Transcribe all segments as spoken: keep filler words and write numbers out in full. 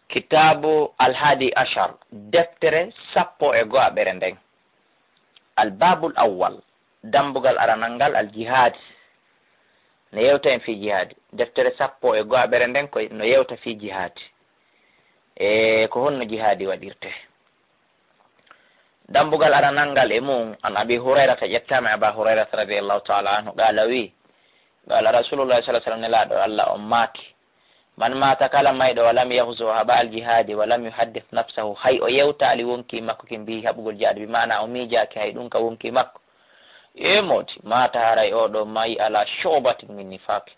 Kitaabu Al-Hadi Ashar, deftere sappo e go'aɓere nden. Al-Babul Awwal, dambugal aranal ngal, Al-Jihad. No yewta en fii jihaadi. Deftere sappo e go'aɓere nden ko no yewta fii jihaadi. E ko honno jihaadi waɗirte? Dambugal aranal ngal e mum, an Abi Hurayrata, ƴettaama e Aba Hurayrata radiyallahu ta'ala anhu, qaala wi, qaala Rasulullahi sallallahu alaihi wasallam, Nelaaɗo Allah on maaki, "Man maata, kala mayɗo, wa lam yahzu, o haɓaali jihaadi, wa lam yuhaddis nafsahu, hay o yewtaali wonkii makko kin bii haɓugol jihaadi, bi maana o miijaaki hay ɗum ka wonkii makko." E moodi, maata, haray oo ɗoo mayi ala shu'batin min nifaqin.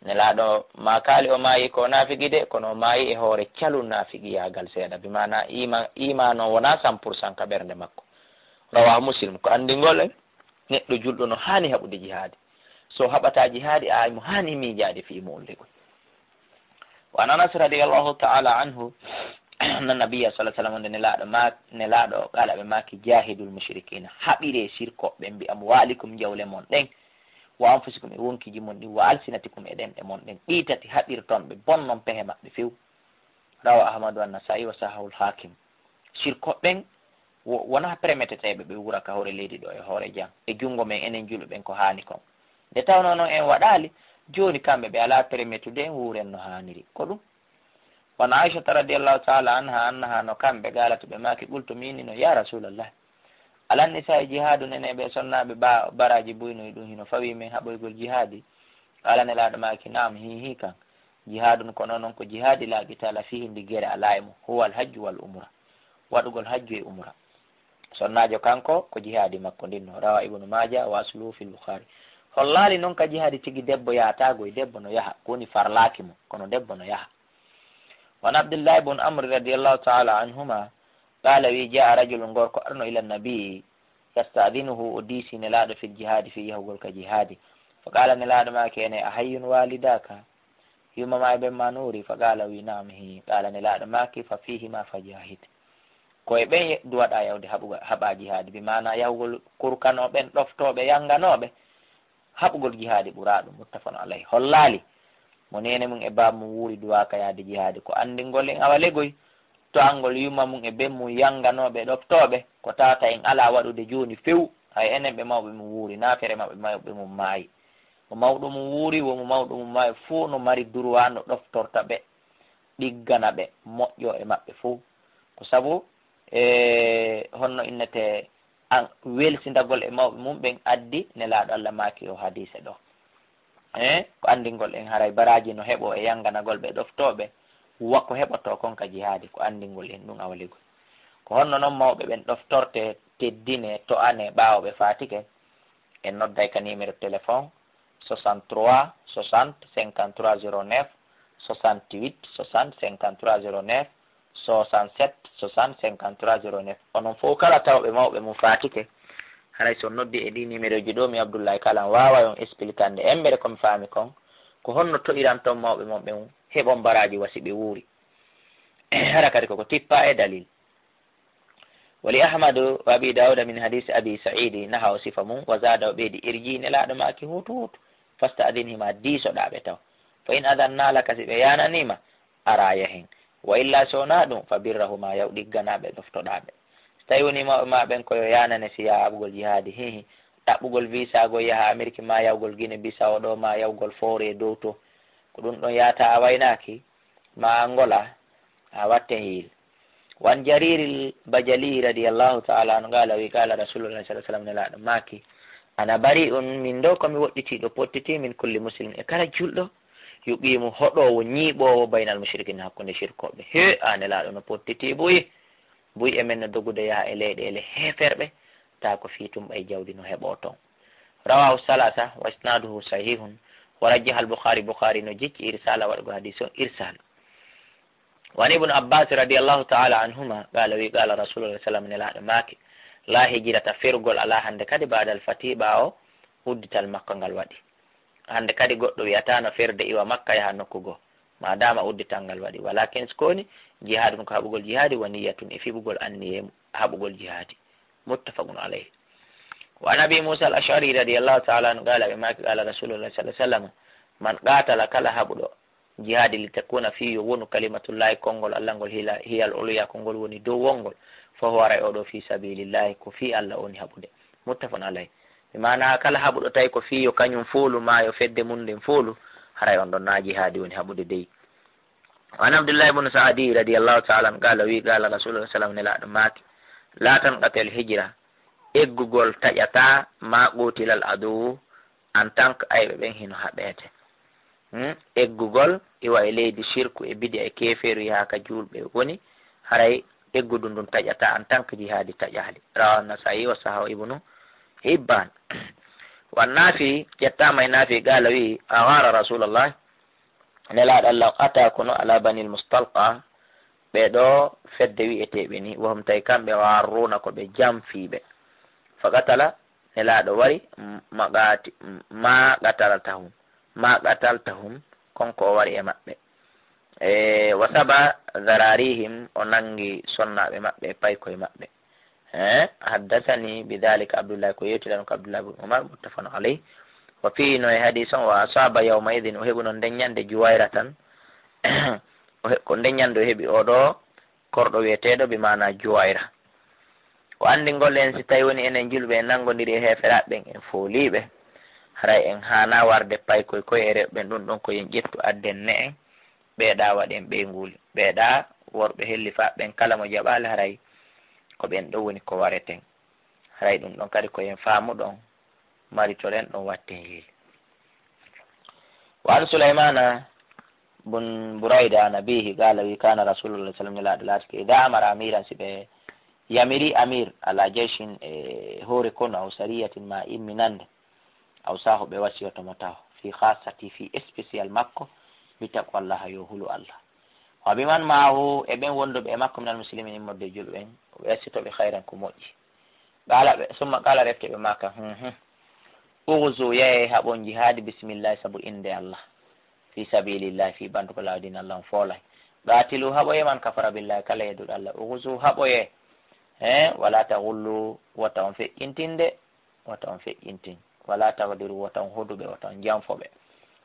Nelaaɗo maakaali o maayi ko naafigi de, kono o maayi e hoore calu naafigiyaagal seeɗa, bi maana iima-, iimaan on wonaa cent pour cent ka ɓernde makko. Rawaahu Muslim. Ko anndingol en, neɗɗo julɗo no haani haɓude jihaadi. So haɓataa jihaadi, a mo haani miijaade fii mo ulligol. Wa an Anas radiyallahu ta'ala anhu, anna nabiyya sallallahu alaihi wasallam, nde Nelaaɗo ma-, Nelaaɗo, qaala, ɓe maaki, "Jaahidul mushrikiina, haɓiree sirkooɓe ɓen, bi amwaalikum, jawle mon ɗen, wa anfusikum, e wonkiiji mon ɗin, wa alsinatikum, e ɗemɗe mon ɗen." Ɗii tati haɓirton ɓe, bonnon pehe maɓɓe few. Rawa Ahmadu wa Nasaa'i wa sahahul Haakim. Sirkooɓe ɓen wo-, wonaa permeteteeɓe ɓe wuura ka hoore leydi ɗoo e hoore jam, e junngo men enen julɓe ɓen ko haani kon. Nde tawnoo non en waɗaali, jooni kamɓe ɓe alaa permetude en wuuren no haaniri. Ko ɗum. Wa an Aishata radiyallahu ta'ala anha, annaha, no kamɓe qaalat, ɓe maaki, "Qultu, miin no, ya Rasulallah, alan nisaa'i jihaadun, enen ɓee sonnaaɓe ba-, baraaji buy no e ɗum hino fawii men haɓoygol jihaadi?" Qaala, Nelaaɗo maaki, "Na'am, hii, hii kan. Jihaadun, kono non ko jihaadi, laa qitaala fiihi, ndi gere alaa e mum. Huwal hajju wal umra. Waɗugol hajju e umra." Sonnaajo kanko, ko jihaadi makko ndin no. Rawa Ibnu Maaja, wa asluhu fil Bukhaari. Hollaali non ka jihaadi tigi debbo yaatago e debbo no yaha, ko woni farlaaki mo, kono debbo no yaha. Wa an Abdillahi bun Amr radiyallahu ta'ala anhuma, qaala, wi, jaa'a rajulun, gorko arno, ila nabi, yasta'dinuhu, o diisi Nelaaɗo, fil jihaadi, fii yahugol ka jihaadi. Fa qaala, Nelaaɗo maaki, ene, a hayyun, walidaaka, yumma maa e ben maa no wuuri? Fa qaala, wi, na'am, hii. Qaala, Nelaaɗo maaki, fa fiihima fa jaahid. Ko e ɓen ye-, duwaɗaa yawde haɓuga-, haɓaa jihaadi, bi maanaa yahugol kurkanoo ɓen, ɗoftoo ɓe, yannganoo ɓe, haɓugol jihaadi ɓuraa ɗum, muttafaqun alayhi. Hollaali mo neene mum e baaba mum wuuri duwaaka yaade jihaadi, ko anndingol en awa legoy, to'angol yumma mum e ben mum yannganoo ɓe, ɗoftoo ɓe, ko tawata en alaa waɗude jooni few, hay enen ɓe mawɓe mum wuuri, naa feere maɓɓe mawɓe mum maayi. Mo mawɗo mum wuuri, wo mo mawɗo mum maayi fuu no mari durwaa no ɗoftorta ɓe, ɗiggana ɓe, moƴƴoo e maɓɓe fuu. Ko sabu, e, honno innetee, an, welsindagol e mawɓe mum ɓen addi Nelaaɗo Allah maaki o hadiise ɗoo. E, ko anndingol en haray baraaji no heɓoo e yannganagol ɓe, ɗoftoo ɓe, wa ko heɓotoo kon ka jihaadi, ko anndingol en ɗum awa legoy. Ko honno non mawɓe ɓen ɗoftortee, teddinee, to'anee ɓaawo ɓe faatike? En nodday ka numéro téléphone soixante-trois soixante cinquante-trois zéro neuf, soixante-huit soixante cinquante-trois zéro neuf, soixante-sept soixante cinquante-trois zéro neuf. Onon fof kala tawɓe mawɓe mum faatike, haray so noddi e ɗi numéro ji ɗo, mi Abdullahi Kala, mi waaway on expliquande embere ko mi faami kon, ko honno to'iranton mawɓe mon ɓen, heɓon baraaji wa si ɓe wuuri. Hara kadi koko tippa e dalil. Wa li Ahmadu wa Abi Dawuda min hadisi Abi Saidi, naha o sifa mum, wa zada, o ɓeydi, irji, Nelaaɗo maaki, huutu huutu, fasta'dinhima, diisoɗaa ɓe taw. Fa in adannaa laka, si ɓe yaananii ma, araa yahen. Wa illa, so wonaa ɗum, fa birrahuma, yaw ɗiggana ɓe, ɗoftoɗaa ɓe. So tawi wonii mawɓe maa ɓen ko yo yaanane si yaha haɓugol jihaadi, hihi, ɗaɓɓugol visa gol yaha Amerik, maa yawgol Gine Bisawo ɗo, maa yawgol Foore dow to, ko ɗum ɗon yahata a waynaaki, maa Angola, a watten yiil. Wa an Jariril Bajali radiyallahu ta'ala anhu qala, wi, qala Rasulullah sallallahu alaihi wasallam, Nelaaɗo maaki, ana bari'un, min ɗo ko mi woɗɗitiiɗo, pottiti, min kulli muslimin, e kala julɗo, yuqimu, hoɗoowo, ñiiɓoowo, baynal mushrikina, hakkunde shirkooɓe. He, a Nelaaɗo no pottiti buy, buy e men no dogude yaha e leyɗeele heeferɓe, taa ko fii tun ɓay jawdi no heɓoo ton. Rawahu salasa wa isnaduhu sahihun, wa rajjaha al-Bukhari, Bukhari no jicci irsala waɗugo hadis on irsal. Wa an Ibn Abbas radiyallahu ta'ala anhuma, qala, wi, qala Rasulullah sallam, Nelaaɗo maaki, la hijrata, ferugol alaa hannde kadi, ba'dal fati, ɓaawo uddital Makka ngal waɗi. Hannde kadi goɗɗo wi'ataa no ferde iwa Makka yaha nokku goo, ma dama uddital ngal waɗi. Walakin, sikoni, jihadun, ko haɓugol jihaadi, wa niyyatun, e fiɓugol anniye haɓugol jihaadi. Muttafaqun alayhi. Wa an Abi Musa al-Ash'ari radiyallahu ta'ala anhu qala, ɓe maaki, qala Rasulullah sallallahu alaihi wasallam, man qatala, kala haɓuɗo, jihaadi, li takuna, fii yo wonu, kalimatullahi, konngol Allah ngol, hila-, hiyal uluya, ko ngol woni dow wonngol, fa huwa, haray oo ɗoo, fii sabilillahi, ko fii Allah o woni haɓude. Muttafaqun alayh. Bi maana kala haɓuɗo tawi ko fii yo kañum foolu maa yo fedde mum nden foolu, haray on ɗon naa jihaadi woni haɓude dey. Wa an Abdullahi ibn Sa'di radiyallahu ta'ala anhu qala, wi qala Rasulullah sallallahu alaihi wasallam, nelaaɗo maaki, la tanqatil hijra, eggugol taƴataa, ma qutilal aduwu, en tant que ayɓe ɓen hino haɓeete. Hmm? Eggugol iwa e leydi shirku e bidi'a e keefeeru yaha ka juulɓe woni, haray eggudu ndun taƴataa en tant que jihaadi taƴaali. Rawahu Nasa'i wa sahahu Ibnu Hibban. Wa Nafi, ƴettaama e Nafi, qala wi, aghara Rasulullah, nelaaɗo Allah o ataa kono ala Banil Mustalqa, ɓee ɗoo fedde wi'eteeɓe ni, wa hum tawi kamɓe gharruna ko ɓe jamfiiɓe. Fa qatala, nelaaɗo wari, m-, ma qati-, m-, ma qataltahum, ma qataltahum, kon ko o wari e maɓɓe. E, wa saba dhararihim, o nangi sonnaaɓe maɓɓe, paykoy maɓɓe. Eh, haddasani bi dhalika Abdullah, ko yewtiɗan ko Abdullah ibn Umar, muttafaqun alayh. Wa fihi, no e hadis on, wa asaba yawma idhin, o heɓuno nden ñande Juwayratan, o he-, ko nden ñande o heɓi oo ɗoo korɗo wi'eteeɗo bi maana Juwayra. Ko anndingol en, si tawi woni enen julɓe en nanngondiri e heeferaaɓe ɓen, en fooliiɓe, haray en haanaa warde paykoy koy e rewɓe ɓen, ɗum ɗon ko en ƴettu adden ne en, ɓeeɗa waɗen ɓeynguuli, ɓeeɗa worɓe hellifaaɓe ɓen kala mo jaɓaali, haray ko ɓen ɗon woni ko wareten. Haray ɗum ɗon kadi ko en faamuɗon, maritoren ɗon, watten yiili. Wa an Sulaymana bun Burayda an abihi qala wi kana Rasulullah sallallahu alaihi wasallam, nelaaɗo laatike, ida amara amiran, si ɓe yamiri amir, ala jayshin, e hoore konu, aw sariyatin, ma imminande, awsahu, ɓe wasiyoto mo taho, fi khassati, fi spécial makko, bi taqwallaha, yo hulu Allah. Wa biman maahu, e ɓen wonduɓe e makko, minal muslimin, immorde e julɓe ɓen, o ɓe yassito ɓe khayran, ko moƴƴi. Qala ɓe, summa qala, refti ɓe maaka, hum, hum. Ughzu, yahe haɓon jihaadi, bismillah, sabu innde Allah. Fi sabilillah, fi ɓantugo laawol diina Allah on foolay. Qatilu, haɓoye man kafara billahi, kala yedduɗo Allah. Ughzu, haɓoye. He, wala taghullu, wata on feƴƴintin de, wata on feƴƴintin. Wala taghdiru, wata on hodu ɓe, wata on janfo ɓe.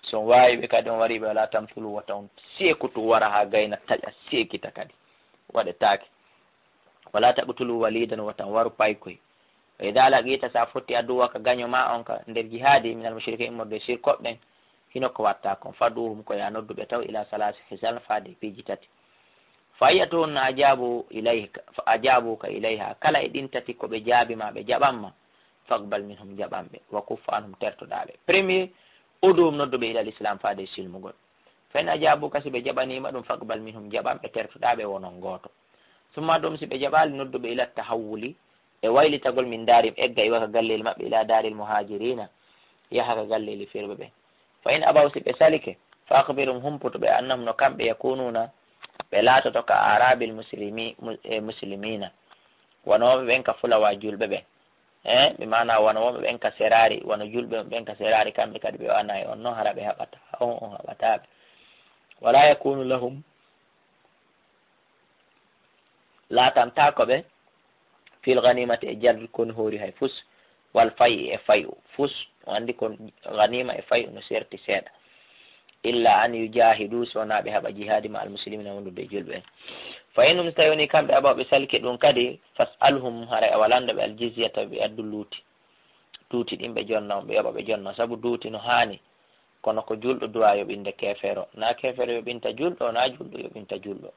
Si on waawi ɓe kadi on wari ɓe, wala tamtulu, wata on seekutu wara haa gayna taƴa seekita kadi. Waɗetaake. Wala taqtulu walidan, wata on waru paykoy. Wa idha laqita, sa fotti, aduwaka gaño ma on ka nder jihaadi, minal mushrikin, immorde e sirkoɓe ɓen, hino ko watta kon, fad'uhum, ko ya noddu ɓe taw, ila salasi khisal, faade e piiji tati. Fa ayyatuhunna ajabu ilayka, fa ajabuka ilayha, kala e ɗin tati ko ɓe jaabi ma, ɓe jaɓan ma, faqbal minhum, jaɓan ɓe, wa kuffa anhum, tertoɗaa ɓe. Premier, ud'uhum, noddu ɓe, ilal islam, faade e silmugol. Fa in ajabuka, si ɓe jaɓaniima ɗum, faqbal minhum, jaɓan ɓe, tertoɗaa ɓe, wonon gooto. Summa ɗum, si ɓe jaɓaali, noddu ɓe, ila tahawwuli, e waylitagol, min daarihim, egga iwa ka galleeli maɓɓe, ila daaril muhajirina, yaha ka galleeli firɓe ɓen. Fa in abaw, si ɓe salike, fa akhbirhum, humputu ɓe, annahum, no kamɓe, yakununa, ɓe laatoto, ka arabil muslimi-, mu-, e muslimina, wano wonɓe ɓen ka fulawa julɓe ɓen. Eh, ɓe maana wano wonɓe ɓen ka seraari, wano julɓe ɓen ka seraari, kamɓe kadi ɓe wana e on non, hara ɓe haɓata on, on haɓata ɓe. Wala yakunu lahum, laatantaako ɓe, fil ghanimati, e jalbi koni hoori hay fus, wal fay'i, e fay'u fus. O anndi kon ghanima e fay'u no serti seeɗa. Illa an yujahidu, so wonaa ɓe haɓa jihaadi ma al muslimina, wondude e julɓe en. Fa in hum, so tawi woni kamɓe abaw ɓe salike ɗum kadi, fas'alhum, haray a walanndo ɓe, al jizyata, ɓe addu luuti. Duuti ɗin ɓe jonna on, ɓe yoɓa ɓe jonna on. Sabu duuti no haani, kono ko julɗo duwa yoɓinde keefeero, na keefeero yoɓinta julɗo, na julɗo yoɓinta julɗo.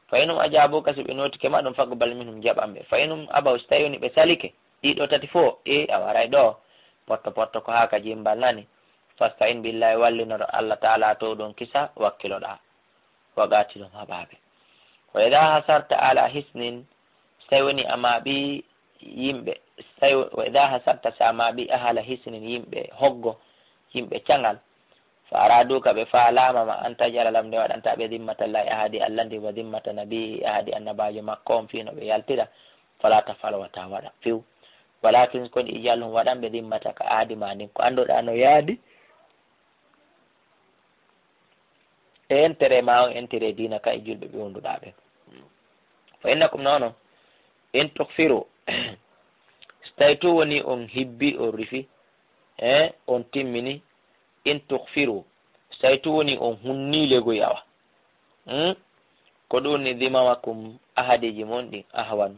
Fa in hum ajabuka, si ɓe nootike ma ɗum, faqbal minhum, jaɓan ɓe. Fa in hum abaw, si tawi woni ɓe salike, ɗiɗo tati fof, e a waray ɗo, potto potto ko haa ka jimbal nani. Fasta'in billahi, wallinoro Allah Taala to ɗon kisa, wakkiloɗaa. Wa qatilhum, haɓa ɓe. Wa idha hasarta ala hisnin, si tawi woni a maaɓi yimɓe, si tawi, wa idha hasarta, si a maaɓi ahala hisnin, yimɓe hoggo, yimɓe caŋal, fa araduka, ɓe faalaama ma, an taj'ala lahum, nde waɗanta ɓe, zimmatallahi, ahadi Allah ndi, wa zimmata nabii, ahadi annabaajo makko on, fii no ɓe yaltira, fala taf'al, wata waɗa few. Walakin, koni, ij'alhum, waɗan ɓe, zimmata, ka ahadi ma ndin, ko annduɗaa no yaadi e intérêt ma on, intérêt diina ka e julɓe ɓe wonduɗaa ɓen. Fa innakum, nono, in tukhfiru, so tawi tun woni on hibbi, on rifi, eh, on timmini, in tukhfiru, so Say tun woni on hunnii legoy awa. Hmm? Ko ɗun ni, ذممكم, ahadiiji mon ɗin, أهون.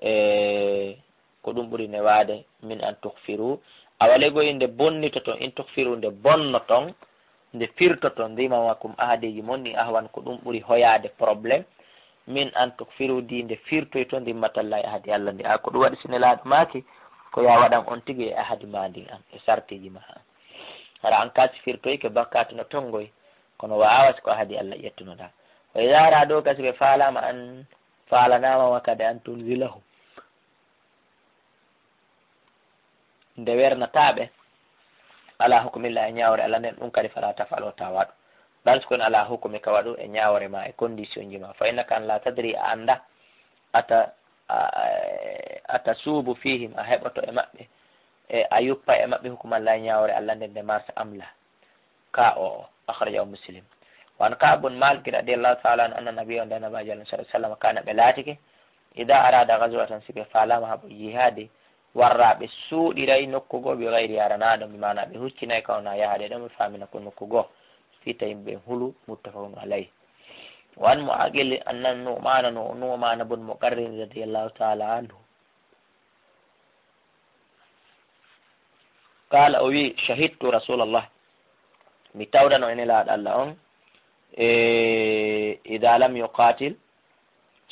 E ko ɗun ɓuri newaade, من أن تغفروا. Awa legoy nde bonnitoton, إن تغفروا, nde bonnoton, nde firtoton, ذممكم, ahadiiji mon ɗin, أهون, ko ɗun ɓuri hoyaade problème, من أن تغفروا, di nde firtoyton, ذمة الله, ahadi Alla ndin. A ko ɗun waɗi si Nelaaɗo maaki, ko yo a waɗan on tigi e ahadi maa ndin an, e sartiiji maa an. Hara an kaa si firtoyke bakkaatu no tonngoy, kono wa awa si ko ahadi Alla ƴettunoɗaa. وإذا أرادوك, si ɓe faalaama, أن, faalanaama ma kadi, أن تنزلهم, nde wernataa ɓe, على حكم الله, e ñaawoore Alla nden, ɗun kadi فلا تفعلوا, taa waɗu. بل, si ko على حكمك, waɗu e ñaawoore maa, e condition ji maa. فإنك أنت لا تدري, a anndaa, أت-, a, أتصوب فيهم, a heɓoto e maɓɓe, e a yuppa e maɓɓe, حكم الله, ñaawoore Alla nden, nde marsa, أم لا. Ka o, o. أخرجه مسلم. وعن كعب بن مالك رضي الله تعالى عنه أن النبي, on nde Nabaajo Alla صلى الله عليه وسلم, كان, ɓe laatike, إذا أراد غزوة, si ɓe faalaama haɓo jihaadi, ورى, ɓe suuɗiray nokku goo, بغيره, aranaa ɗon, bi maanaa ɓe huccinay ka wonaa yahaade ɗon, ɓe faamina ko nokku goo, fii ta yimɓe ɓen hulu, متفق عليه. وعن معقل أن النعمان, Nu-, Nu'maana bun Muqarrin رضي الله تعالى عنه, قال, o wi'i, شهدت رسول الله, mi tawdano e Nelaaɗo Alla on, e, إذا لم يقاتل,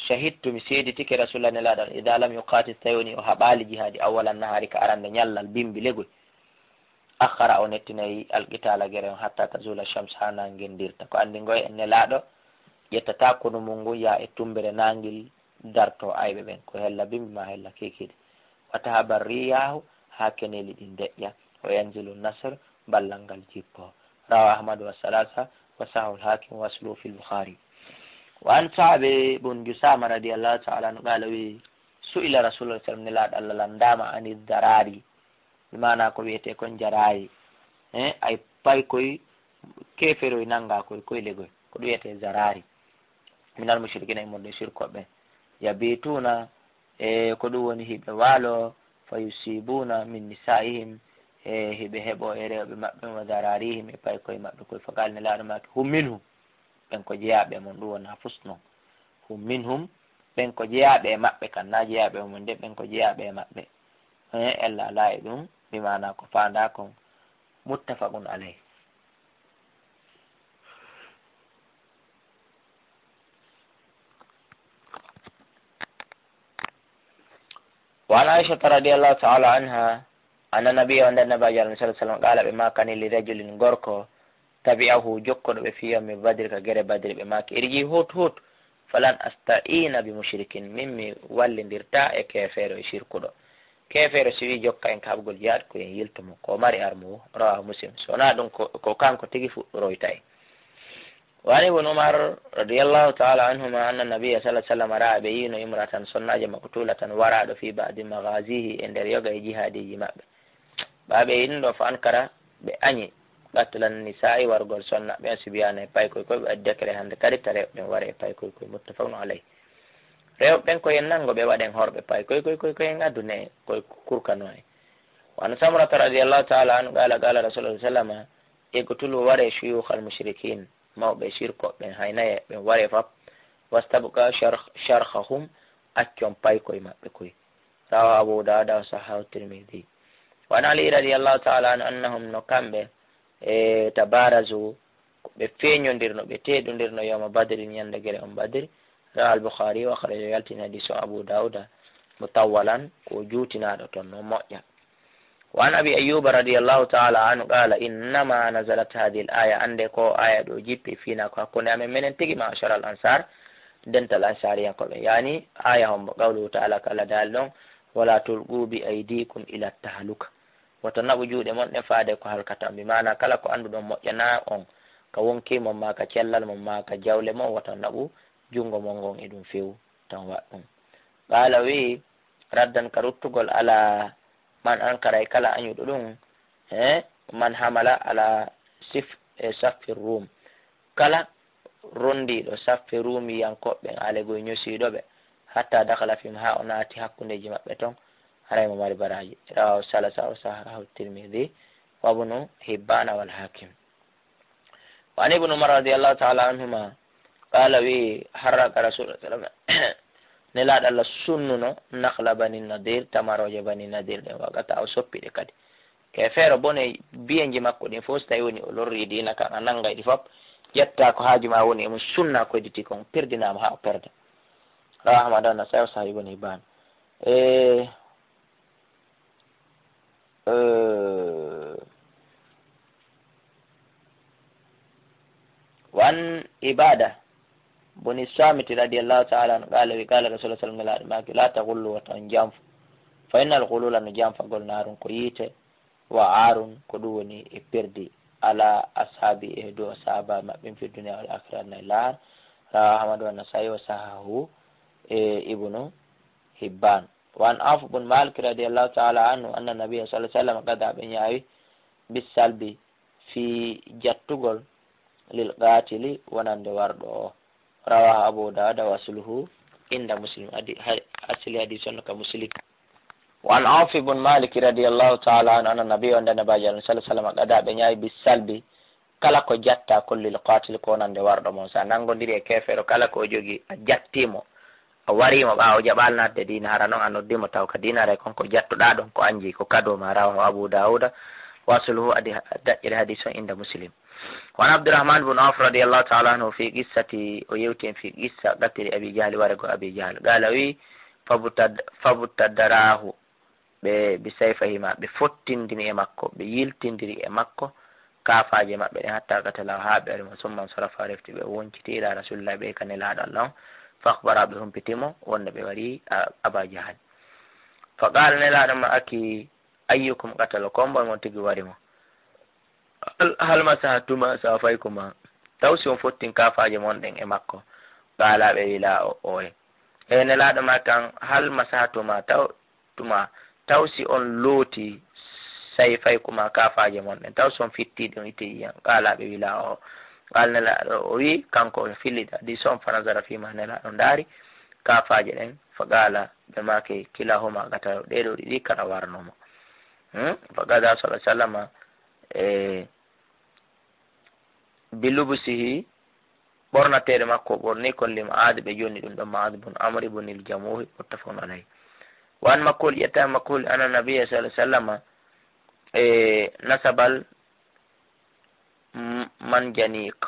شهدت, mi seeditike, رسول الله, Nelaaɗo Alla, إذا لم يقاتل, tawi woni o haɓaali jihaadi, أول النهار, ka arande ñallal, bimbi legoy, أخر, o nettinay, القتال, gere on, حتى تزول الشمس, haa naange ngen dirta. Ko anndingoy en Nelaaɗo ƴettataa konu mun ngun yaha e tummbere naangel dartoo ayɓe ɓen, ko hella bimbi maa hella kiikiiɗe. وتهب الرياح, haa keneeli ɗin deƴƴa. وينزل النصر, ballal ngal jippoo. رواه أحمد والثلاثة وصححه الحاكم وأصله في البخاري. وعن سهل بن جثامة رضي الله تعالى عنه قال, o wi'i, سئل رسول الله صلى الله عليه وسلم, Nelaaɗo Alla lanndaama, عن الذراري, bi maanaa ko wi'etee kon jaraari, eh, ay paykoy keeferoy nanngaa koy, koy legoy, ko ɗun wi'etee zaraari, من المشركين, e immorde e sirkooɓe ɓen. يبيتون, e ko ɗun woni hiɓe waaloo, فيصيبون من نسائهم, e hiɓe heɓoo e rewɓe maɓɓe, وذراريهم, e paykoy maɓɓe koy. فقال, Nelaaɗo maaki, هم منهم, ɓen ko jeyaaɓe e mon, ɗun wonaa fus non. هم منهم, ɓen ko jeyaaɓe e maɓɓe kan, naa jeyaaɓe e mon de, ɓen ko jeyaaɓe e maɓɓe. Eh, ella alaa e ɗun, bi maanaa ko faandaa kon, متفق عليه. وعن عائشة رضي الله تعالى عنها أن النبي, on nde Nabaajo Alla صلى الله عليه وسلم, قال, ɓe maakani, لرجل, gorko, تبعه, jokkuɗo ɓe, في يوم بدر, ka gere Badri, ɓe maaki, ارجع, hootu, hootu, فلن أستعين بمشرك, min mi wallindirtaa e keefeero, e sirkuɗo. Keefeero si wi'i jokka en ka haɓugol jihaad, ko en yiltu mo, ko o mari armu woo. رواه مسلم. Si wonaa ɗun, ko, ko kanko tigi fuɗɗoroyta en. وعن ابن عمر رضي الله تعالى عنهما أن النبي صلى الله عليه وسلم رأى, ɓe yi'ino, امرأة, sonnaajo, مقتولة, waraaɗo, في بعض مغازيه, e nder yoga e jihaadiiji maɓɓe. Ɓay ɓe yi'ino ɗun, فأنكر, ɓe añi, قتل النساء, wargol sonna ɓen, والصبيان, e paykoy koy, ɓe waɗi décret hannde kadi ta rewɓe ɓen wara e paykoy koy, متفق عليه. Rewɓe ɓen ko en nanngo ɓe waɗen horɓe paykoy koy, koy, koy en addune koy kurkano en. وعن سمرة رضي الله تعالى عنه قال، قال رسول الله صلى الله عليه وسلم: اقتلوا, waree, شيوخ المشركين, mawɓe sirkooɓe ɓen, haynayee ɓen, waree fop. واستبقوا شرخ-، شرخهم, accon paykoy maɓɓe koy. رواه أبو داود وصححه الترمذي. وعن علي رضي الله تعالى عنه أنهم, no kamɓe, e, تبارزوا, ko ɓe feeñondirno, ɓe teeɗondirno, يوم بدر, ñannde gere on Badri. رواه البخاري وأخرجه, yaltini hadiis on Abu Daawuda, مطولا, ko juutinaaɗo ton, no moƴƴa. وعن أبي أيوب رضي الله تعالى عنه قال: إنما نزلت هذه الآية, annde ko aaya ɗoo jippi, فينا, ko hakkunde amen menen tigi, معشر الأنصار, dental Ansaariyankooɓe. Yaani, aaya hombo? قوله تعالى, ko Alla daali ɗon: ولا تلقوا بأيديكم إلى التهلكة. Woto naɓu juuɗe mon ɗen faade ko halkata on. Bi maanaa, kala ko annduɗon moƴƴanaa on, ka wonkii mon, maa ka cellal mon, maa ka jawle mon, woto naɓu junngo mon ngon e ɗun few, tan waɗ ɗun. Qaala, o wi'i, raddan, ka ruttugol, على من أنكر, e kala añuɗo ɗun, he, من حمل على صف-، e صف الروم. Kala ronndiiɗo saffe Ruumiyankooɓe ɓen, alegol ñosiiɗo ɓe, حتى دخل فيهم, haa o naati hakkundeeji maɓɓe ton, haray mo mari baraaji. رواه الثلاثة وصححه الترمذي وابن حبان والحاكم. Wa an Ibn Umar radiyallahu ta'ala anhuma, qala, wi, harraqa Rasulullah sallallahu alaihi wasallam, Nelaaɗo Allah sunnuno nakhla Bani Nadir, tamarooje Bani Nadir ɗen, waqata o soppi ɗe kadi. Ke feero bone biyenji makko ɗin fof, so tawi woni o lorri diina kan, a nangay ɗi fop, ƴetta ko haaju ma woni e mum, sunna ko hedditi kon, perdinaama haa o perda. Rawahu Ahmad wa Nasai wa sahahu Ibn Hibban. E, e, Wa an Ibada buni Samiti radiyallahu ta'ala anhu, qala, wi, qala Rasulullah sallallahu alaihi wasallam, Nelaaɗo maaki, la taghullu, wata on janfu. Fa innal ghulula, no janfagol, naarun, ko yiite, wa aarun, ko ɗum woni e perdi, ala ashabi, e dow sahaba maɓɓe, fi dunya wal akhirah, na e laar. Rawahu Ahmad wa Nasai wa sahahu, e, Ibnu Hibban. Wa an Auf bun Malik radiyallahu ta'ala anhu anna Nabiyya sallallahu alaihi wasallam qada, ɓe ñaawi, bisalbi, fii jattugol, lil qaatili, wonande warɗo o. Rawahu Abu Dawuda wa asluhu inda Muslim. Adi, ha-, asli hadis on ka Muslim. Wa an Auf ibn Malik radiyallahu ta'ala anhu anna Nabiyya, on Nabaajo Allah sallallahu alaihi wasallam, qada, ɓe ñaawi, bisalbi, kala ko jatta, ko lil qaatili, ko wonande warɗo mon. Sa nangondiri e keefeero, kala ko o jogi, a jatti mo, a wari mo ɓaawo jaɓaali naatde diina, hara noon a noddi mo taw ka diina, haray kon ko jattuɗaa ɗon ko anji, ko kado ma. Rawahu Abu Dawuda wa asluhu, adi ha-, daƴƴere hadis on inda Muslim. Wa an Abdurrahman bun Auf radiyallahu ta'ala anhu fi qissati, o yewti en fi qissa qatli Abi Jahli, warego Abi Jahl. Qala, wi, fabtad-, fabtadaraahu, ɓe bi sayfayhima, ɓe fottindini e makko, ɓe yiltindiri e makko kaafaaje maɓɓe ɗen, hatta qatalahu, haa ɓe ari mo, summa nsarafa, refti ɓe wonciti ila Rasulillah, ɓe ka Nelaaɗo Allah on, fa akhbara, ɓe humpiti mo wonde ɓe wari a-, Aba Jahal. Fa qala, Nelaaɗo maaki, ayyukum qatala, ko hombo e mon tigi wari mo? Hal, hal masahatuma safaykuma? Taw si on fottin kaafaaje mon ɗen e makko? Qala, ɓe wi, la, o, oye. E Nelaaɗo maaki, hal masahatuma, taw tuma, taw si on looti sayfaykuma, kaafaaje mon ɗen, taw si on fitti ɗum itti yiyan? Qala, ɓe wi, la, o. Qala, Nelaaɗo o wi, kanko o fillita hadis on, fa nazara fima, Nelaaɗo ndaari kaafaaje ɗen, fa qala, ɓe maaki, kilahuma qatala, ɗee ɗoo ɗiɗi kala warno mo. Hmm? Fa qada sallallahu alaihi wasallama, e, bi lubusihi, ɓornateere makko o ɓorni kon, li Mu'aad, ɓe jonni ɗum ɗon Mu'aad bun Amr bun il Jamuhi, muttafaqun alayh. Wa an Makul, ƴetta Makul, anna Nabiyya sallallahu alaihi wasallam, e, nasabal, m-, manjaniq.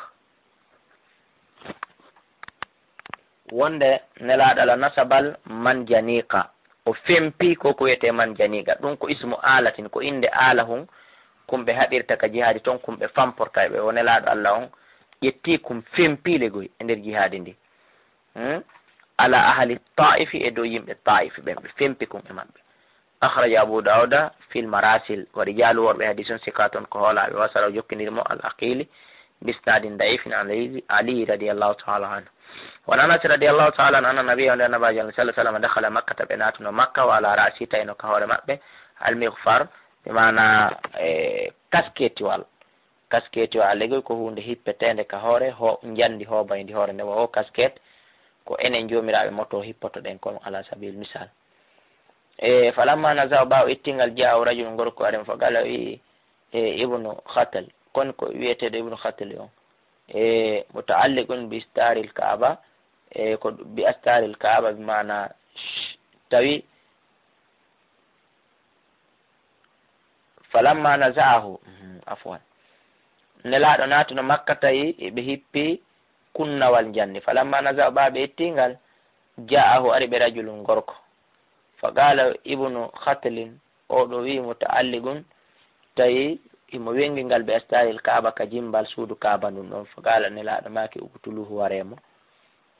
Wonde Nelaaɗo Allah nasabal manjaniqa, o fempi ko ko wiyetee manjaniqa. Ɗum ko ismu aalatin, ko innde aalahun, kun ɓe haɓirta ka jihaadi ton, kun ɓe famporta e ɓe. O Nelaaɗo Allah on ƴetti kun, fempi legoy e nder jihaadi ndi. Hmm? Ala ahli Taa'ifi, e dow yimɓe Taa'if ɓen, ɓe fempi kun e maɓɓe. Akhraja Abu Dawuda fil Marasil, wa rijalu, worɓe hadis on, siqatun, ko hoolaaɓe, wasala, o jokkindiri mo, al Aqili, bi isnadin da'ifin, an Ali, Ali radiyallahu ta'ala anhu. Wa an Anas radiyallahu ta'ala anhu, anna Nabiyya, on Nabaajo Allah sallallahu alaihi wasallam, dakhala Makkata, ɓe naatuno Makka, wa ala ra'si, tawi no ka hoore maɓɓe, al mighfar, bi maana, e, kasketiwal. Kasketiwal, legoy ko huunde hippeteende ka hoore, ho-, njandi hoobayndi hoore nde, wa o kasket, ko enen joomiraaɓe moto hippoto ɗen kon, ala sabil misal. E, falamma naza'u, ɓaawo ittingal, ja'ahu rajulun, gorko ari mo, faqala, o wi'i, e, Ibnu Khatal, kon ko wi'eteeɗo Ibnu Khatal on, e, muta'alliqun bi astaril Ka'aba, e, ko bi astaril Ka'aba, bi maana, sh-, tawi, falamma naza'ahu, mhm, afwan. Nelaaɗo naatuno Makka, tawi ɓe hippi kunnawal njanni. Falamma naza'u, ɓaawo ɓe ittingal, ja'ahu, ari ɓe, rajulun, gorko. Fa qala Ibnu Khatlin, o ɗo wi'i, muta'alliqun, tawi himo wengi ngal, bi astaril Ka'aba, ka jimbal suudu Ka'aba ndun ɗon. Fa qala, Nelaaɗo maaki, uqtuluhu, waree mo.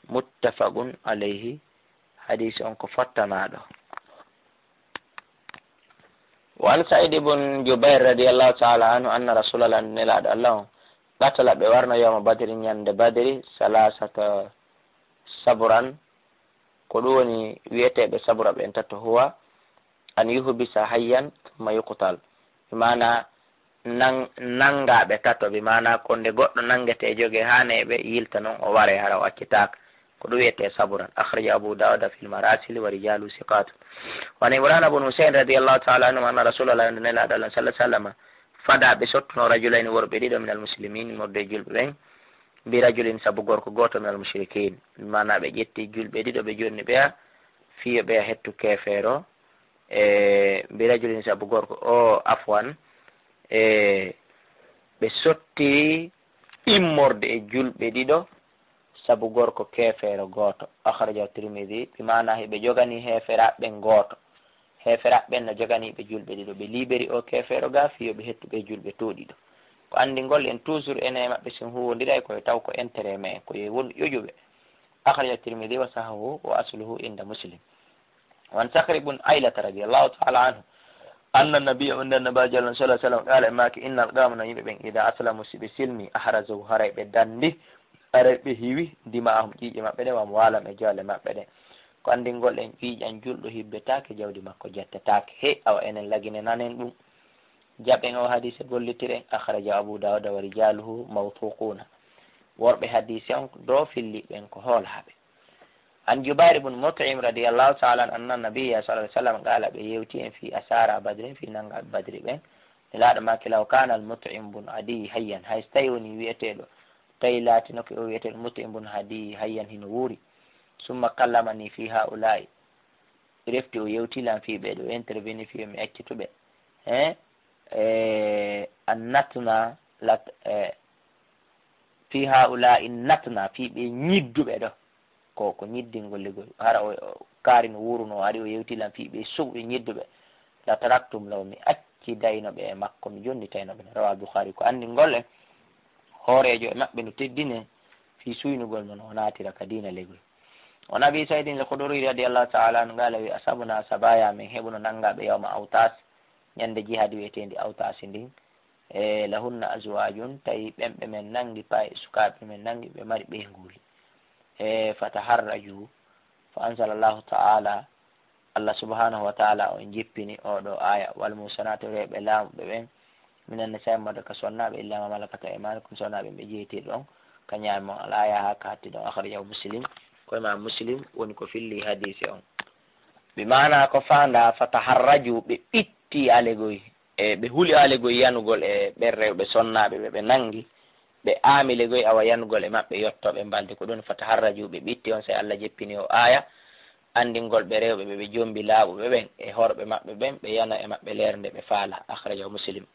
Muttafaqun alayhi, hadisi on ko fottanaaɗo. Wa an Sa'id ibn Jubair radiyallahu ta'ala anhu anna Rasulallah, Nelaaɗo Allah on, qatala, ɓe warno, yawma Badrin, ñande Badri, salasata sabran, ko ɗum woni wi'eteeɓe sabra ɓen tato, huwa an yuhbisa hayyan thumma yuqtal, bi maana nan-, nanngaa ɓe tato, bi maana ko nde goɗɗo nanngetee, jogee haa neeɓe, yilta, non o waree, hara o accitaaka. Ko ɗum wiyetee sabran. Akhraja Abu Dawuda fil Marasil wa rijaluhu siqatun. Wa an Imrana bun Husayn radiyallahu ta'ala anhu anna Rasulallah, Nelaaɗo Allah sallallahu alaihi wasallam, Fada ɓe sottuno rajulayni worɓe ɗiɗo minal muslimin, immorde e julɓe ɓen, bi rajulin sabu gorko gooto minal mushrikin. Maana ɓe ƴetti julɓe ɗiɗo ɓe jonni ɓeya, fii yo ɓeya hettu keefeero, e bi rajulin sabu gorko o, afwan, e ɓe sotti immorde e julɓe ɗiɗo, sabu gorko keefeero gooto. Akhrajahu Tirmidhi, bi maana hiɓe jogani heeferaaɓe ɓen gooto. Heeferaaɓe ɓen no jogani ɓe julɓe ɗiɗo. Ɓe liberi o keefeero ga fii yo ɓe hettu ɓe julɓe too ɗiɗo. Ko anndingol en toujours enen e maɓɓe si en huuwondiray ko yo taw ko intérêt men, ko yo won ƴoƴuɓe. Akhrajahu Tirmidhi wa sahahahu wa asluhu inda Muslim. Wa an Sakhr ibn Aylata radiyallahu ta'ala anhu, anna nabiyya, on nder Nabaajo Allah sallallahu alaihi wasallam, qala, e maaki, innal qawma, no yimɓe ɓen, idha aslamu, si ɓe silmi, ahrazu, haray ɓe dandi, haray ɓe hiwi, dima'ahum, ƴiiƴe maɓɓe ɗen, wa amwalahum, e jawle maɓɓe ɗen. Ko anndingol en, ƴiiƴan julɗo hibbetaake, jawdi makko jettetaake. Hey, awa enen lagine nanen ɗum. Jaɓen o hadiise, gollitiren. Akhraja Abu Dawud wa rijaluhu mawthuquna. Worɓe hadiise on ɗo filli ɓen ko hoolaaɓe. An Jubair ibn Mut'im radiyallahu ta'ala anhu, anna nabiyya sallallahu alaihi wasallam qala, ɓe yewti en fi asara Badrin, fi nangaaɓe Badri ɓen. Nelaaɗo maaki, law kana al-Mut'im bun Adiy hayyan, hay so tawi woni wi'eteeɗo, tawi laatinoke o wi'eteeɗo Mut'im bun Adiy hayyan hino wuuri, summa kallamani fi haula'i, refti o yewti lan fii ɓee ɗoo, interveni fii yo mi accitu ɓe. Hein? Eh, an natna lat, eh, fii haula'i natna, fii ɓee ñidduɓe ɗoo. Ko, ko ñiddingol ligol. Hara o, o kaari no wuuruno, o ari o yewti lan fii ɓee suɓuɓe ñidduɓe. La taraktum law, mi accidayno ɓe e makko, mi jonnitayno ɓe. Rawa Bukhari, ko anndingol en hooreejo e maɓɓe no teddine fii suynugol mo no o naatira ka diina ligol. Wa an Abi Sa'idin al-Khudri radiyallahu ta'ala anhu qala, wi, asabna sabaya, min heɓuno nangaaɓe yawma Awtas, ñande jihaadi wi'eteendi Awtas ndin. E lahunna azwajun, tawi ɓen ɓe men nangi, pay sukaaɓe men nangi, ɓe mari ɓeynguuli. E fataharraju, fa anzala Allahu ta'ala, Allah subhanahu wa ta'ala on jippini oo ɗoo aaya, wal muhsanatu, rewɓe laamuɓe ɓen, minan nisa'i, immorde ka sonnaaɓe, illa ma malakat aymanukum, so wonaa ɓen ɓe jeyti ɗon ka ñaamo mon. Al aaya haa ka hatti ɗon. Akhrajahu Muslim, ko Imam Muslim woni ko filli hadiise on. Bi maana ko faandaa, fataharraju, ɓe ɓitti alegoy, e ɓe huli alegoy yanugol e ɓen rewɓe sonnaaɓe ɓe ɓe nangi, ɓe aami legoy awa yanugol e maɓɓe yottoo ɓe mbaldi. Ko ɗun fataharraju, ɓe ɓitti on, sey Allah jeppini oo aaya, anndingol ɓe rewɓe ɓe ɓe jombi laaɓuɓe ɓen e horɓe maɓɓe ɓen, ɓe yana e maɓɓe leer nde ɓe faala. Akhrajahu Muslim.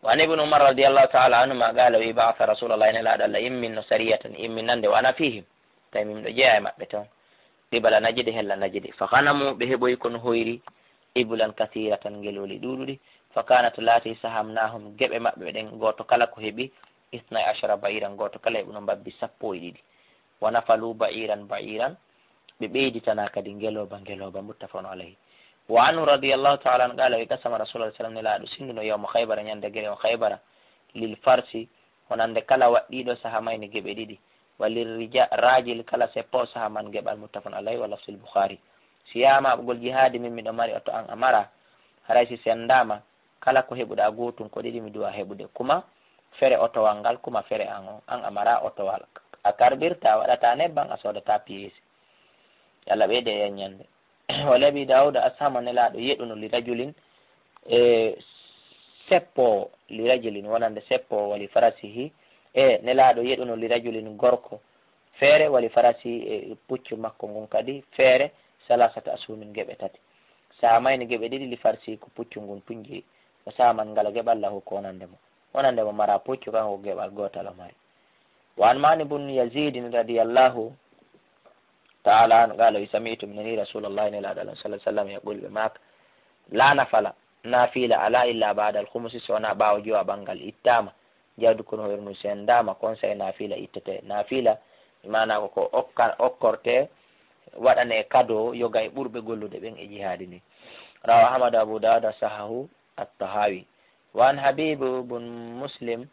Wa an Ibn Umar radiyallahu ta'ala anhuma qala, wi, ba'atha Rasulullah, Nelaaɗo Allah imminno sariyatan, imminannde, wa ana fihim, tawi min miɗo jeyaa e maɓɓe ton. Qibala Najdi, hella Najdi. Fa ghanamu, ɓe heɓoyi kono hoyri, ibulan kathiratan, ngelooli ɗuuɗuɗi. Fa kanat, laati, sahamnahum, geɓe maɓɓe ɗen, gooto kala ko heɓi, ithnay ashara ba'iran, gooto kala heɓuno mbabbi sappo e ɗiɗi. Wa nafalu ba'iran ba'iran, ɓe ɓeyditana kadi ngelooba ngelooba, muttafaqun alayhi. Wa anhu radiyallahu ta'ala anhu qala, wi, qasama Rasulullah sallam, Nelaaɗo sinduno yawma Khaybara, ñande gere on Khaybara, lil farsi, wonande kala waɗɗiiɗo sahamayni geɓe ɗiɗi, wa lirrija-, rajil, kala seppo sahaman geɓal, muttafaqun alayhi, wa lafzil Bukhari. Si yaama aɓugol jihaadi, min miɗo mari oto an a mara, haray si senndaama, kala ko heɓuɗaa gootun ko ɗiɗi mi duwa heɓude, kuma fere otowal ngal, kuma fere an on, an a mara otowal. A karbirta, a waɗata nebban, a soodata piyeesi. Yo Allah ɓeyde e yaññande. Wa li Abi Dawuda, asama Nelaaɗo yeɗuno li rajulin, e seppo, li rajulin, wonande seppo, wa li farasihi, e Nelaaɗo yeɗuno li rajulin gorko feere, wa li farasihi, e puccu makko ngun kadi feere, salasata ashumin, geɓe tati. Sahamayni, geɓe ɗiɗi, li farsihi, ko puccu ngun tunji, o sahaman ngal geɓal lahu, ko wonande mo. Wonande mo mara puccu kan, ko geɓal gootal o mari. Wa an Ma'in bun Yazidin radiyallahu ta'ala anhu qala, wi, sami'tu, mi nani Rasulallahi, Nelaaɗo Allah sallallahu alaihi wasallam, yaqulu, ɓe maaka, la nafala, naafila alaa illa ba'dal khumusi, so wonaa ɓaawo jowaɓal ngal ittaama, jawdi kono hoyru ndu senndaama, kon sey naafila ittete. Naafila, maana ko ko okka-, okkorte, waɗane kado yoga e ɓurɓe gollude ɓen e jihaadi ndin. Rawa Ahmad, Abu Dawud, sahahu at-Tahawi. Wa an Habib bun Muslim,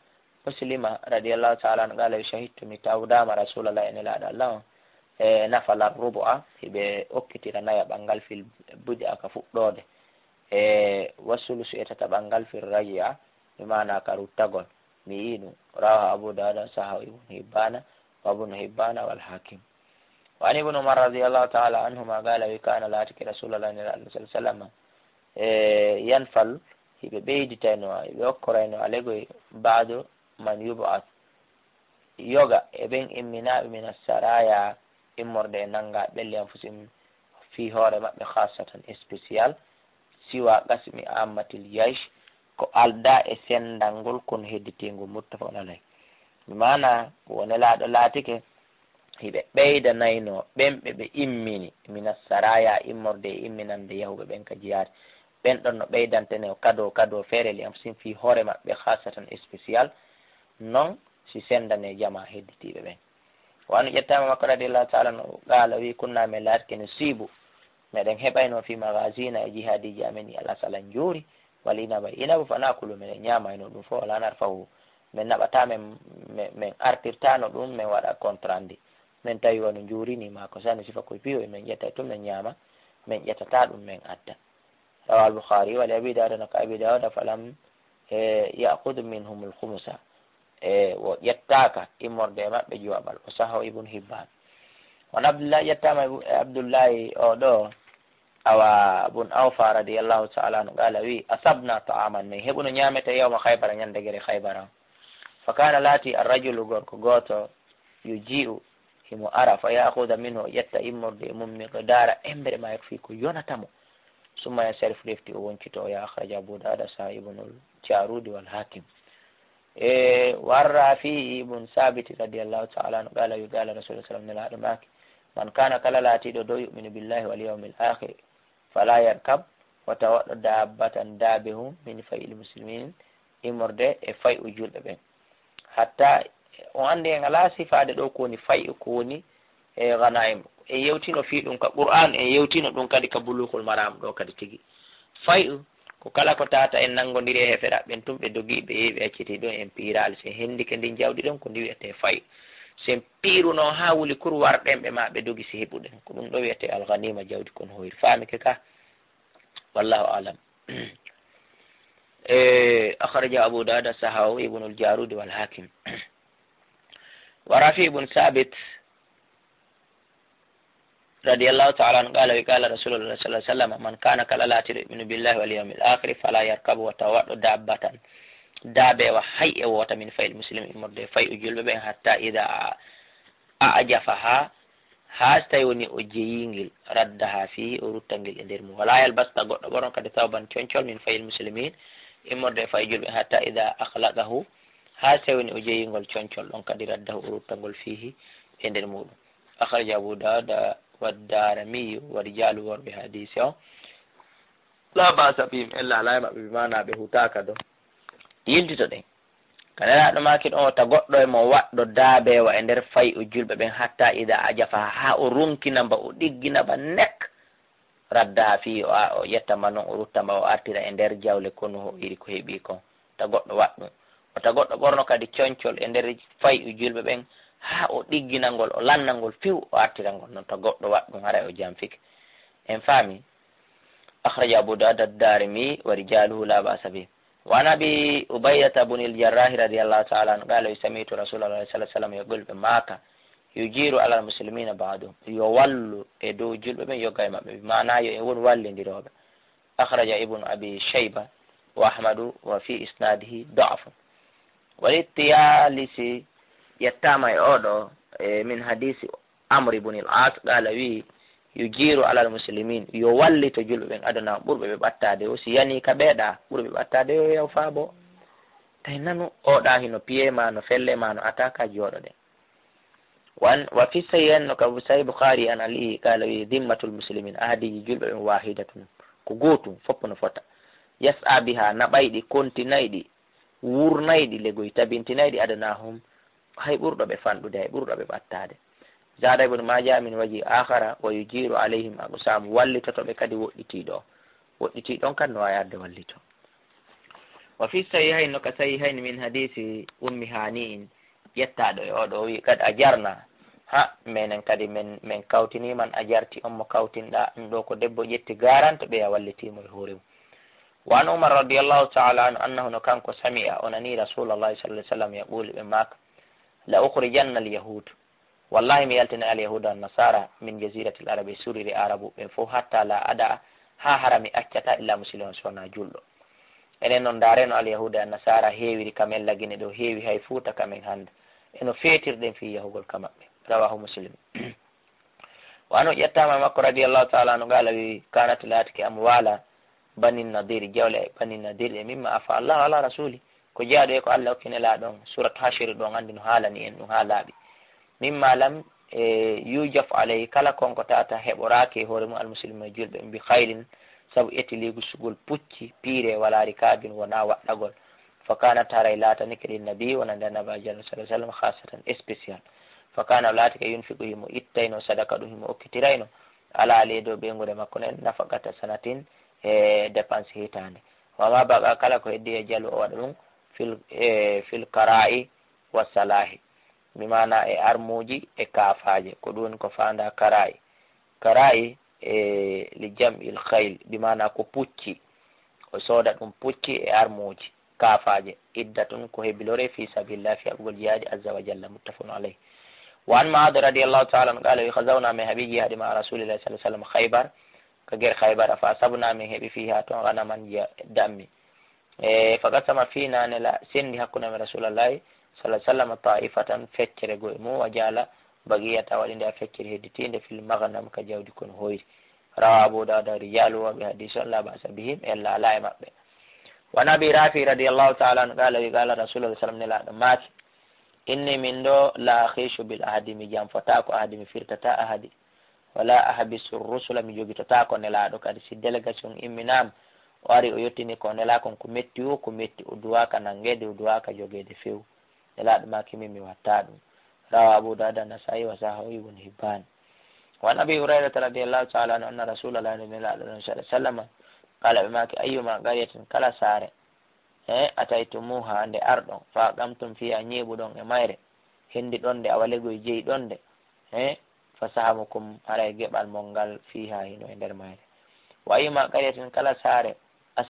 Muslima radiyallahu ta'ala anhu qala, shahidtu, mi tawdaama Rasulallah, e Nelaaɗo Allah on, e nafala rubu'a, hiɓe okkitira nayaɓal ngal, fil bid'a, ka fuɗɗoode, e wa sulusu, e tataɓal ngal, fil raji'a, bi maana ka ruttagol. Mi yi'i ɗum. Rawahu Abu Dawuda, sahahu Ibn Hibbana, wa Ibn Hibbana wal Hakim. Wa an Ibn Umar radiyallahu ta'ala anhuma qala, wi, kana, laatike, Rasulallah, Nelaaɗo sallallahu alaihi wasallam, e yanfal, hiɓe ɓeyditayno, hiɓe okkorayno alegoy, ba'du man yub'ath, yoga e ɓen imminaaɓe, min assaraya, immorde e nannga ɓen, li anfusihim, fii hoore maɓɓe, khassatan, spécial, siwa qasmi ammatil jaysh, ko aldaa e senndangol kon hedditiingol, muttafaqun alayh. Bi maana, wo Nelaaɗo laatike, hiɓe ɓeydanayno ɓen ɓe ɓe immini, min assaraya, immorde e imminande yahuɓe ɓen ka jihaad. Ɓen ɗon no ɓeydantene o kado, kado feere, li anfusihim, fii hoore maɓɓe, khassatan, spécial, non si senndane jamaa hedditiiɓe ɓen. Wa anhu, ƴettaama makko, radiyallahu ta'ala anhu, qaala, wi, kunna, men laatike, nusiibu, meɗen heɓayno, fi maghazina, e jihaadiiji amen ɗi, al asala, njuuri, wal inaba, inabu, fa nakulu, meɗen ñaamayno ɗum fof, wala narfahu, men naɓata, men, men, men artirtano ɗum, men waɗa contrat ndi. Men tawi wano njuuri ni, maa ko sani sifa koye piyo, e men ƴetta e tun, men ñaama, men ƴettata ɗum, men adda. Rawahu al-Bukhari wa li Abi Dawud, no ka Abi Dawud, falam, e, ya'khudh minhum al-khumusa. E, o ƴettaaka immorde e maɓɓe juwaɓal. O saho Ibn Hibban. Won Abdullah, ƴettaama e Abdullahi o ɗo, awa, bun Awfa radiyallahu ta'ala anhu, qala, wi, asabna ta'aman, min heɓuno ñaamete yawma Khaybara, ñande gere Khaybara. Fa kana laati ar-rajulu, gorko gooto, yuji'u, himo ara, fa ya'khudha minhu, o ƴetta immorde e mum, miqdara, embere ma yakfi, ko yonata mo. Summa yansarifu, refti o woncito, o yaha. Akhraja Abu Dawud, saha Ibnul Jarudi wal Hakim. E, wa an Rafi ibn Sabit radiyallahu ta'ala anhu, qala, wi, qala Rasulullah sallallahu alaihi wasallam, Nelaaɗo maaki, man kana, kala laatiiɗo dow, yu'minu billahi wal yawmil akhir, fala yarkab, wata waɗɗo dabbatan, daabe hun, min fay'il muslimin, immorde e fay'u julɓe ɓen. Hatta on anndi en alaa sifaade ɗo ko woni fay'u, ko woni e ghanaim. En yewtino fii ɗum ka Qur'an, en yewtino ɗum kadi ka Bulughul Maram ɗo kadi tigi. Fay'u ko kala ko tata en nanngondiri e heeferaaɓe ɓen tun, ɓe dogi, ɓe yehi, ɓe acciti ɗum, en piiraali. Si en hendike ndin jawdi ɗon, ko ndi wi'etee fay'u. Si en piiruno haa wuli kur, warɗen ɓe maa ɓe dogi si heɓuɗen. Ko ɗum ɗo wi'etee al-ghanima, jawdi kon hoyri. Faamike ka? Wallahu a'lam. E, akhraja Abu Dawud, sahahu Ibnul Jarudi wal Hakim. Wa Rafi ibn Sabit radiyallahu ta'ala anhu qala, wi, qala Rasulullah sallallahu alaihi wasallam, man kana, kala laatiiɗo, yu'minu billahi wal yawmil akhir, fala yarkabu, wata waɗɗo dabbatan, daabewa, hay e wota, min fay'il muslim, immorde fay'u julɓe ɓen, hatta idha a'jafaha, haa si tawi woni o jeyi ngel, raddaha fihi, o rutta ngel e nder mum. Wala yalbas, ta goɗɗo ɓorno kadi, thawban, concol, min fay'il muslimin, immorde e fay'u julɓe, hatta idha akhlaqahu, haa si tawi woni o jeyi ngol concol ɗon kadi, raddahu, o rutta ngol, fihi, e nder muɗum. Akhraja Abu Dawud wa Darimi wa rijalu, worɓe hadiisi o, la ba'sa bihim, ella alaa e maɓɓe, bi maana ɓe hutaaka ɗo. Yiltitoɗen. Ka Nelaaɗo maaki ɗon, wota goɗɗo e mon waɗɗo daabewa e nder fay'u julɓe ɓen, hatta idha a'jafaha, haa o runkina mba, o ɗiggina mba nek, raddaha fihi, o a-, o ƴetta mba non, o rutta mba, o artira e nder jawle konu, o iri ko heɓi kon. Wota goɗɗo waɗ ɗum. Wota goɗɗo ɓorno kadi concol e nder fay'u julɓe ɓen, haa o ɗiggina ngol, o lanna ngol few, o artira ngol non. Wota goɗɗo waɗ ɗum, haray o janfike. En faami? Akhraja Abu Dawud, ad-Darimi wa rijaluhu, la ba'sa bih. Wa an Abi Ubaydata bun al-Jarrahi radiyallahu ta'ala anhu qala, sami'tu Rasulallahi sallallahu alaihi wasallam yaqul, ɓe maaka, yujiru ala al-muslimina ba'duhum, yo wallu e dow julɓe ɓen, yoga e maɓɓe, bi maana yo en won wallindirooɓe. Akhraja Ibn Abi Shayba wa Ahmadu wa fi isnadihi da'fun. Wa li Tiyalisi, ƴettaama e oɗo, e min hadisi Amr ibn al-As, qala, wi, yujiru ala al-muslimin, yo wallito julɓe ɓen, adana, ɓurɓe ɓe ɓattaade o, si yani ka ɓeeɗa, ɓurɓe ɓe ɓattaade o, yo faabo. Tawi nanu, oɗa hino piye ma, no felle ma, no ataka, jooɗoɗen. Wan, wa fi sahihayn, no ka Sahih Bukhari, an Ali, qala, wi, dhimmatul muslimin, ahadiji julɓe ɓen, wahidatun, ko gootum, foppo no fota. Yas'a biha, naɓayɗi, kontinayɗi, wurnayɗi legoy, tabintinayɗi, adanahum, hay ɓurɗo ɓe fanɗude, hay ɓurɗo ɓe ɓattaade. Zada Ibn Majah min waji akhara, wa yujiru alayhim aqsam, wallitoto ɓe kadi woɗɗitiiɗo. Woɗɗitiiɗo on kan no waawi arde wallito. Wa fi sahihayn, no ka sahihayn, min hadisi Ummi Hani'in, ƴettaaɗo e oɗo, o wi, qad ajarna. Ha, menen kadi men, men kawtini man ajarti on mo kawtinɗa. Ɗum ɗo ko debbo ƴetti garante ɓeya walliti mo e hoore mum. Wa an Umar radiyallahu ta'ala anhu annahu, no kanko, sami'a, o nani Rasulallahi sallallahu alaihi wasallam yaqulu, ɓe maaka, la ukhrijanna al-yahud, wallahi mi yaltinay al-yahuda wan-nasara min jaziratil arabi, suriri Arabu ɓen fof, hatta la ada, ha hara mi accata, illa musliman, so wona julɗo. Enen noon, ndaaree no Alyahuuda e Annasaara heewiri ka men Lagine ɗoo, heewi hay Fuuta ka men hannde. E no feetirɗen fii yahugol ka maɓɓe. Rawaahu Muslim. Wa anhu, ƴettaama e makko radiyallahu taala anhu, qaala, wi, kanat, laatike, amwaala Bani Nadir, jawle Bani Nadir ɗe, mimma afa Allahu ala rasuli, ko jeyaaɗo e ko Alla okki Nelaaɗo on. Surat Hashir ɗon anndi no haalani en ɗum haa laaɓi. Mimma lam, e, yujaf alayhi, kala kon ko tata heɓoraaki e hoore mum almuslimuuna e julɓe, bi khaylin, sabu etiliigu sugol pucci, piire, wala rikaabin, wonaa waɗɗagol. Fa kanat, haray laatanike ɗin nabi, wonande Annabi Jalla sallallahu alayhi wa sallam, khaasatan, spécial. Fa kana, o laatike, yunfiqu, himo ittayno, sadaka ɗum, himo okkitirayno, ala, ley dow ɓeynguure makko nden, nafaqata sanatin, e dépense hitaande. Wa ma baqa, kala ko heddi, yaj'alu, o waɗa ɗum, fil, e, fil kara'i wa salahi, bi maana e armuuji e kaafaaje, ko ɗum woni ko faandaa kara'i. Kara'i, e, li jam'il khayl, bi maana ko pucci, o sooda ɗum pucci e armuuji, kaafaaje. Iddatun, ko hebilore, fi sabilillah, fii haɓugol jihaadi, azza wa jalla, muttafaqun alayh. Wa an Mu'aad radiyallahu taala anhu qaala, wi, ghazawna, min heɓi jihaadi, ma'a rasulillahi sallallahu alayhi wa sallam, Khaybar, ka gere Khaybara, fa asabna, min heɓi, fiiha, ton, ghanaman, ja-, dammi. E, fa qasama fina, Nelaaɗo senndi hakkunde amen Rasulullahi sallallahu alayhi wa sallam, ta'ifatan, feccere goo e mum, wa ja'ala baqiyata, waɗi nde a feccere hedditiinde, fil maghnam, ka jawdi kon hoyri. Rawa Abu Dawuda, rijalu, wonɓe hadiis on, la ba'sa bihim, ella alaa e maɓɓe. Wa an Abi Rafi radiyallahu taala anhu qaala, wi, qaala Rasulullah sallam, Nelaaɗo maaki, inni, min ɗoo, la akhishu bil ahdi, mi janfotaako ahdi, mi firtataa ahdi. Wala ahbisu rusula, mi jogitotaako Nelaaɗo kadi. Si délégation imminaama, o ari, o yettini ko o nelaa kon, ko metti woo, ko metti, o duwaaka nanngeede, o duwaaka jogeede few. Nelaaɗo maaki min, mi watta ɗum. Rawa Abu Dawuda, Nasaa'i, wa sahahahu Ibn Hibban. Wa an Abi Hurayrata radiyallahu taala anhu, anna Rasulallah, Nelaaɗo sallallahu alayhi wa sallam, qaala, ɓe maaki, ayyuma qaryatin, kala saare, he, ataytumuha, nde arɗon, fa aqamtum fiha, ñeeɓuɗon e mayre, hendi ɗon nde, awa legoy jeyi ɗon nde, he, fa sahamukum, haray geɓal mon ngal, fiha, hino e nder mayre. Wa ayyuma qaryatin, kala saare,